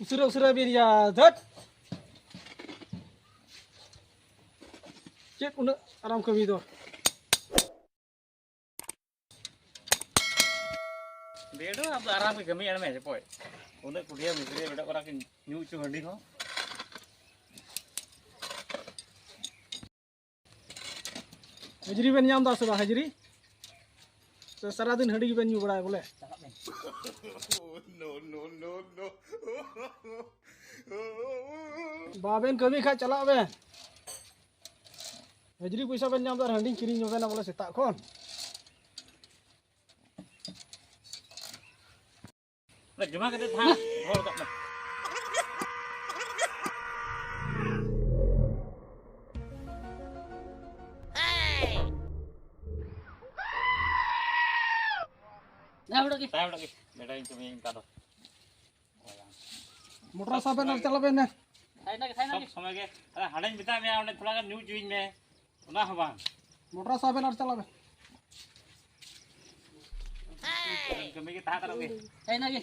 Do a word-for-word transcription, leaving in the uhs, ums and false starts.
ᱩᱥᱟᱹᱨᱟ ᱩᱥᱟᱹᱨᱟ ᱵᱤᱱ ᱭᱟ, ᱫᱷᱟᱹᱴ᱾ ᱪᱮᱫ ᱩᱱᱟᱹᱜ ᱟᱨᱟᱢ ᱠᱟᱹᱢᱤ ᱫᱚ? ᱵᱮᱰᱚ ᱟᱵᱚ ᱟᱨᱟᱢ ᱜᱮ ᱠᱟᱹᱢᱤ ᱮᱲᱢᱮ ᱡᱚᱯᱚᱭ᱾ ᱩᱱᱟᱹᱜ ᱠᱩᱰᱤᱭᱟᱹ ᱢᱤᱥᱨᱤ ᱵᱮᱰᱚ ᱠᱚᱨᱟ ᱠᱤᱱ ᱧᱩ ᱦᱚᱪᱚ ᱦᱟᱺᱰᱤ ᱦᱚᱸ᱾ ᱦᱟᱹᱡᱨᱤ ᱵᱮᱱ ᱧᱟᱢ ᱮᱫᱟ ᱥᱮ ᱵᱟᱝ ᱦᱟᱹᱡᱨᱤ? ᱥᱮ ᱥᱟᱨᱟᱫᱤᱱ ᱦᱟᱺᱰᱤ ᱜᱮᱵᱮᱱ ᱧᱩ ᱵᱟᱲᱟᱭᱟ ᱵᱚᱞᱮ? ᱵᱟᱵᱮᱱ ᱠᱟᱹᱢᱤ ᱠᱷᱟᱡ ᱪᱟᱞᱟᱜ ᱵᱮᱱ᱾ ᱦᱟᱹᱡᱨᱤ ᱯᱚᱭᱥᱟ ᱵᱮᱱ ᱧᱟᱢ ᱮᱫᱟ ᱟᱨ ᱦᱟᱺᱰᱤᱧ ᱠᱤᱨᱤᱧ ᱧᱚᱜᱮᱱᱟ ᱵᱚᱞᱮ ᱥᱮᱛᱟᱜ ᱠᱷᱚᱱ᱾ ᱚᱱᱟ ᱡᱚᱢᱟ ᱠᱟᱛᱮ ᱛᱟᱦᱮᱸ ᱨᱚᱲ ᱠᱟᱜ ᱢᱮ᱾ ᱫᱟᱜ ᱦᱩᱲᱩ ᱜᱮ᱾ ᱫᱟᱜ ᱦᱩᱲᱩ ᱜᱮ᱾ ᱵᱮᱴᱟᱧ ᱠᱟᱹᱢᱤᱭᱟ ᱤᱱᱠᱟ ᱫᱚ᱾ ᱢᱚᱴᱨᱟ ᱥᱟᱵ ᱵᱮᱱ ᱟᱨ ᱪᱟᱞᱟᱣ ᱵᱮᱱ ᱱᱮ᱾ ᱥᱟᱭᱱᱟ ᱜᱮ, ᱥᱟᱭᱱᱟ ᱥᱚᱵ ᱜᱮ᱾ ᱥᱚᱢᱚᱭ ᱜᱮ᱾ ᱟᱨᱮ ᱦᱟᱸᱰᱮᱧ ᱢᱮᱛᱟᱜ ᱢᱮᱭᱟ, ᱚᱸᱰᱮ ᱛᱷᱚᱲᱟ ᱜᱟᱱ ᱧᱩ ᱦᱚᱪᱚᱭᱤᱧ ᱢᱮ᱾ ᱚᱱᱟ ᱦᱚᱸ ᱵᱟᱝ᱾ ᱢᱚᱴᱨᱟ ᱥᱟᱵ ᱵᱮᱱ ᱟᱨ ᱪᱟᱞᱟᱣ ᱵᱮᱱ᱾ ᱠᱟᱹᱢᱤ ᱜᱮ ᱛᱟᱦᱮᱸ ᱠᱟᱱᱟ ᱜᱮ᱾ ᱥᱟᱭᱱᱟ ᱜᱮ᱾